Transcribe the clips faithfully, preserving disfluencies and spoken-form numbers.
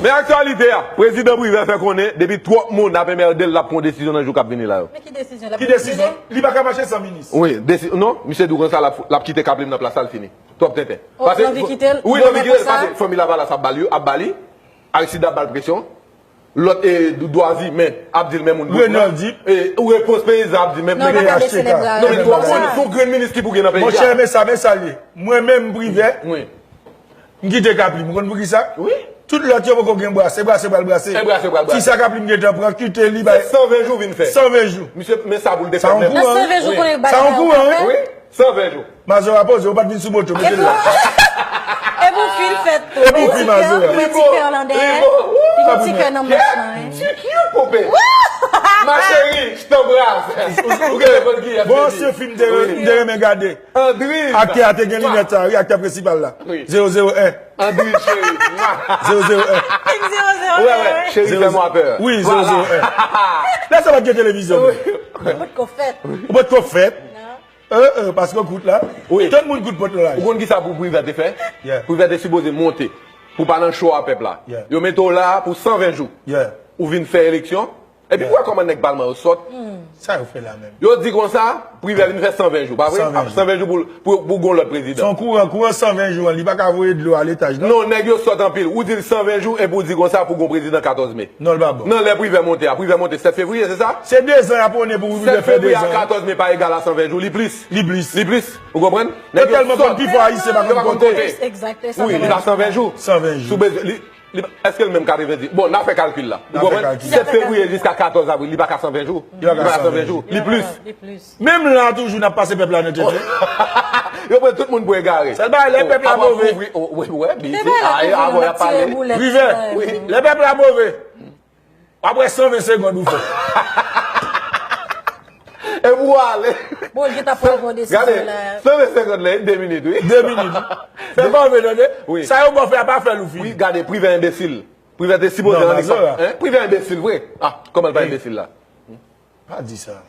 Men aktyalite a, prezidan Privè fè konnen depi twòp moun ap enmède l, l ap pran desizyon nan jou k ap vini la yo. Men ki desizyon? L ap Ki desizyon? Li pa ka mache san minis. Wi, desi, non, misye di w konsa l ap, l ap kite Kaplim nan plas la, l fini. Twòp tenten. Oh, l anvi kite l? Wi, l anvi kite l, paske fanmi Lavalas ap ba l yo, ap ba li. Aristide ap ba l presyon. Lòt, e, dwa imen ap di l men moun pou Renald Dip. E, ou repons peyizan ap di men. Non, men twòp moun, se yon grenn minis ki pou gen nan peyi a. Monchè, men sa, men sa l ye. Mwen menm Privè, m kite Kaplim. Ou konn poukisa? Wi. Tout lòt yo poko gen brase, brase pral brase. E brase pral brase. Kisa Kaplim gentan pran, kite li bay. Se san ven jou vin fè. San ven jou. Misye, men sa pou l te fè menm. Sa yon kouran, wi. San ven jou konnen bay. Sa yon kouran, wi. Wi, san ven jou. Mazora poze, ou pa t vin sou moto, mete l la. E pou fi l fèt tou. E pou fi Mazora. Li gen ti kè nan manch lan, wi. Ti kè nan manch lan, wi. Ti kè pope. Ma chérie, je t'embrasse. Ou gen nenpòt ki. Bon, se fim m te renmen gade. Andriz. Aktè a te gen linèt sa, wi, aktè prensipal la. Wi. Zewo zewo en. Andriz cheri. Zewo zewo en. Zewo zewo en. Wè, wè, cheri, fais-moi peur. Wi, zewo zewo en. Lè sa pa t gen televizyon. Ou potko fèt. Ou potko fèt. Non. Euh, euh, paske w kout la. Wi. Tout moun kout pot la. Ou konn kisa pou Privè te fè? Yeah. Privè te sipoze monte pou pa nan cho a pèp la. Yeah. Yo mete w la pou san ven jou. Yeah. Ou vin fè eleksyon. Epi pou wè kòman nèg palman yo sòt. Sa yo fè la menm? Yo di konsa, Privè vin fè san ven jou, pa vre? San ven jou. San ven jou pou, pou, pou gon lòt prezidan. Se yon kouran, kouran san ven jou an, li pa ka voye dlo a letaj, non? Non, nèg yo sòt anpil. Ou di l san ven jou, epi ou di konsa pou gon prezidan katòz me. Non, l pa bon. Nan lè Privè monte a, Privè monte sèt fevriye, se sa? Se dezan y ap pwonnen pou Privè fè dezan. Sèt fevriye a katòz me pa egal a san ven jou, li plis. Li plis. Li plis. Ou konprann? Yo tèlman konn pifò Ayisyen pa konn konte. Wi, li pa san ven jou. San ven jou. Sou bezwen, li, Li pa, èske l menm katreven dis? Bon, n a fè kalkil la. Ou konprann? Sèt fevriye jiska katòz avril, li pa ka san ven jou. Li pa ka san ven jou. Li plis. Menm la toujou n ap pase pèp la nan tete. Yo pran tout moun pou egare. Sèl bagay, lè pèp la move. Wi, wi, wi. Privè, lè pèp la move. W ap wè san ven segonn ou fè. E pou w ale. Bon, li ta pran bon desizyon la. Gade, san ven segonn la, de minit, wi. De minit. Fè move, tande. Wi. Sa yo ba w fè a, pa fè l ou fini. Wi, gade, Privè enbesil. Privè te sipoze annik pa. Hein? Privè enbesil, vre. Ah, kòman l pa enbesil la? Pa di sa.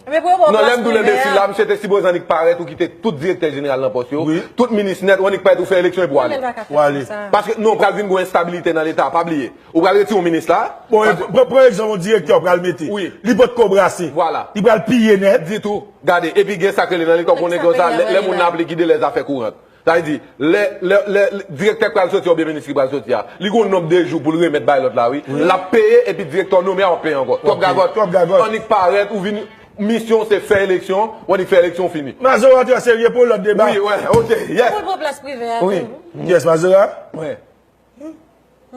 Non, lè m di w l enbesil la, misye te sipoze annik parèt ou kite tout direktè jeneral nan pòs yo, tout minis nèt, ou annik parèt ou fè eleksyon epi w ale. Ou ale. Paske non, pral vin gon enstabilite nan leta, pa bliye. Ou pral retire yon minis la. Bon, pran, pran egzanp yon direktè w pral mete. Wi. Li potko brase. Vwala. Li pral piye nèt. Ditou. Gade, epi gen sa k rele nan lekòl, konnen konsa, lè, lè moun nan ap likide lèzafè kouran. Sa vle di, lè, lè, lè, lè direktè k pral soti a oubyen minis ki pral soti a, li gon nonb de jou pou l remèt bay lòt la, wi. L ap peye, epi direktè w nonmen a w ap peye ankò. Twòp gagòt. Twòp gagòt. Annik parèt, ou vin, misyon w se fè eleksyon, w annik fè eleksyon, w fini. Mazora trè serye pou lòt deba. Wi, wè, ok, yes. Pou l pran plas Privè a tou. Yes, Mazora. Wè.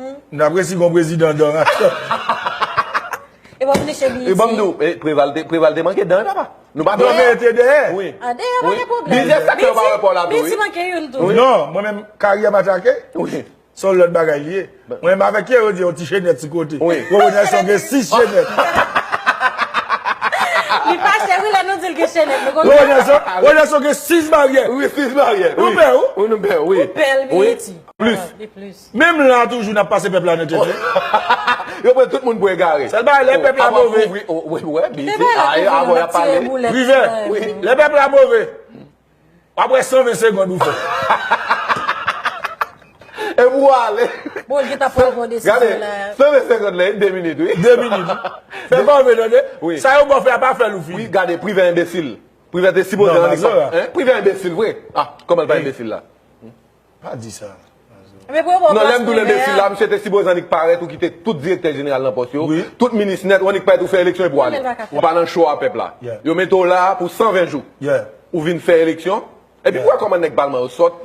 M t ap resi gon prezidan dan. E ban m niche biyeti. E ban m di w, e, Preval te, Preval te manke dan, wi, papa. Nou pa. Nan mete dèyè. Wi. A, dèyè, pa gen pwoblèm. Plizyè sektè yo pa wè pa w la tou, wi. Biyeti manke youn tou. Non, mwen menm, karyè m atake. Wi. Se yon lòt bagay li ye. Mwen menm avèk kiyès yo di yon ti chenèt sou kote. Wi. Wè, Nelson gen sis chenèt. Li fache, wi, lè nou di l gen chenèt. Wè, Nelson, wè, Nelson gen sis baryè. Wi, sis baryè. Ou pè, wi. Ou pè, wi. Ou pè l, biyeti. Plis. Li plis. Menm la toujou n ap pase pèp la nan tete. Yo pran tout moun pou egare. Sèl bagay, lè pèp la move. Wi, wi, wi, biyeti. Privè, lè pèp la move. W ap wè san ven segonn ou fè. E pou w ale. Bon, li ta pran bon desizyon la. Gade, san ven segonn la, de minit, wi. De minit. Fè move, tande. Wi. Sa yo ba w fè a, pa fè l ou fini. Wi, gade, Privè enbesil. Privè te sipoze annik pa. Hein? Privè enbesil, vre. Ah, kòman l pa enbesil la? Pa di sa. Non, lè m di w l enbesil la, misye te sipoze annik parèt ou kite tout direktè jeneral nan pòs yo, tout minis nèt, ou annik parèt ou fè eleksyon epi w ale. Ou pa nan cho a pèp la. Yo mete w la pou san ven jou. Ou vin fè eleksyon. Epi pou w wè kòman nèg palman yo sòt.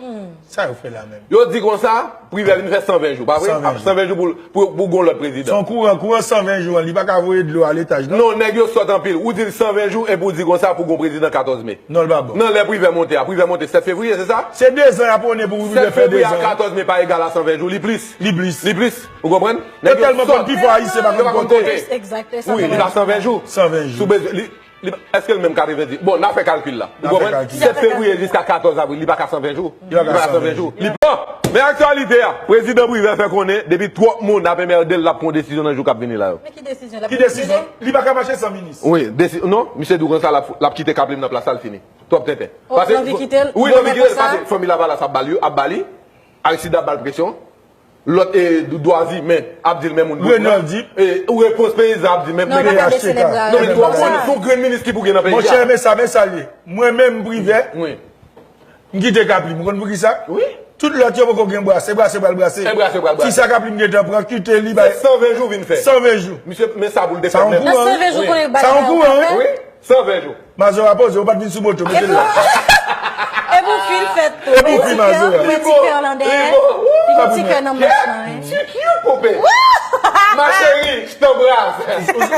Sa yo fè la menm? Yo di konsa, Privè vin fè san ven jou, pa vre? San ven jou. San ven jou pou, pou, pou gon lòt prezidan. Se yon kouran, kouran san ven jou an, li pa ka voye dlo a letaj, non? Non, nèg yo sòt anpil. Ou di l san ven jou, epi ou di konsa pou gon prezidan katòz me. Non, l pa bon. Nan lè Privè monte a, Privè monte sèt fevriye, se sa? Se dezan y ap pwonnen pou Privè fè dezan. Sèt fevriye a katòz me pa egal a san ven jou, li plis. Li plis. Li plis. Ou konprann? Yo tèlman konn pifò Ayisyen pa konn konte. Wi, li pa san ven jou. San ven jou. Sou bezwen, li, li, èske l menm katreven dis? Bon, n a fè kalkil la. Ou konprann? Sèt fevriye jiska katòz avril, li pa ka san ven jou. Li pa ka san ven jou. Li pa. Men aktyalite a, prezidan Privè fè konnen, depi twòp moun ap enmède l, l ap pran desizyon nan jou k ap vini la yo. Men ki desizyon? Ki desizyon? Li pa ka mache san minis. Wi, desi-, non, misye di w konsa, l ap, l ap kite Kaplim nan plas la, l fini. Twòp tenten. Paske, wi, l anvi kite l, paske fanmi Lavalas ap ba l yo, ap ba li. Aristide ap ba l presyon. Lòt e dwa imen ap di l men moun bout. Renald Dip. E ou repons peyizan ap di men Non, nèg pa la. gade selèb la. Non men twa moun, se yon grenn minis ki pou gen nan peyi Monchè, a. Men sa, men sa l ye. Mwen menm Privè, Wi. m kite Kaplim. Ou konn poukisa? Wi. Tout lòt yo poko gen brase, brase pral brase. E brase pral brase. Kisa Kaplim gentan pran, kite li bay San ven jou vin fè. San ven jou. Misye, men sa pou l te Sa fè yon menm. kouran, Nan san ven jou konnen Sa yon kouran, wi. Wi, san ven jou. Mazora poze, ou pa t vin sou moto, mete l la. E pou fil fèt tou. E pou fil Mazora. Mwen ti kè an landè. Li bon. Li gon ti kè nan manch lan. Tu cute, poupée. Ma chérie, je t'embrasse.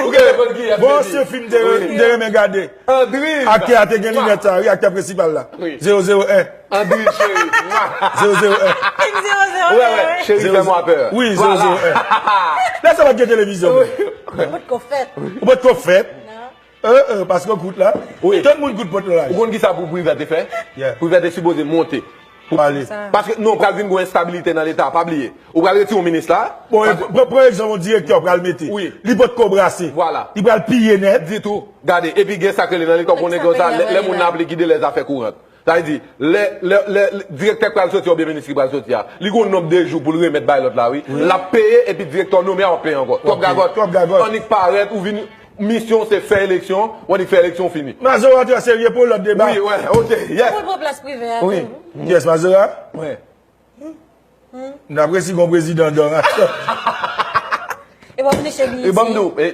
Ou gen repons ki Bon, se fim de, de renmen gade. Andri. Aktè a te gen linèt sa, wi, aktè prensipal la. Wi. Zéro zéro un. Andri, chérie. Zéro zéro un. Kim zéro zéro Ouais, ouais, chérie, fais-moi peur. Wi, zéro zéro un. Lè sa pa t gen televizyon. Ou pot ko fèt. Ou pot ko fèt. Euh, euh, paske kout la. Wi. Tout moun kout pot la. Ou konn ki sa pou Privè te fè? Yeah. Privè te sipoze monte. Pale. Paske non, pral vin gwen enstabilite nan leta, pa bliye. Ou pral retire yon minis la. Bon, e, pran pran egzanp yon direktè pral mete. Wi. Li pot ko brase. Vwala. Li pral piye nèt. Ditou. Gade, epi gen sa k rele nan leta, ou konnen gen sa, lè, lè moun nan ap likide lè zafè kouran. Sa vle di, lè, lè, lè, lè direktè k pral soti oubyen minis ki pral soti a, li gen yon nonb de jou pou l remèt bay lòt la, wi. L ap peye, epi direktè w nonmen a w ap peye ankò. Twòp gagòt. Twòp gagòt. Annik parèt, ou vin, misyon se fè eleksyon, ou annik fè eleksyon fini. Mazora trè serye pou lòt deba. Wi, wè, ok, yes. Pou l pran plas Privè a. Wi. Yes, Mazora. Wè. M ta presi gon prezidan dòrasyon. E w ap neche li. E ban m di w, e,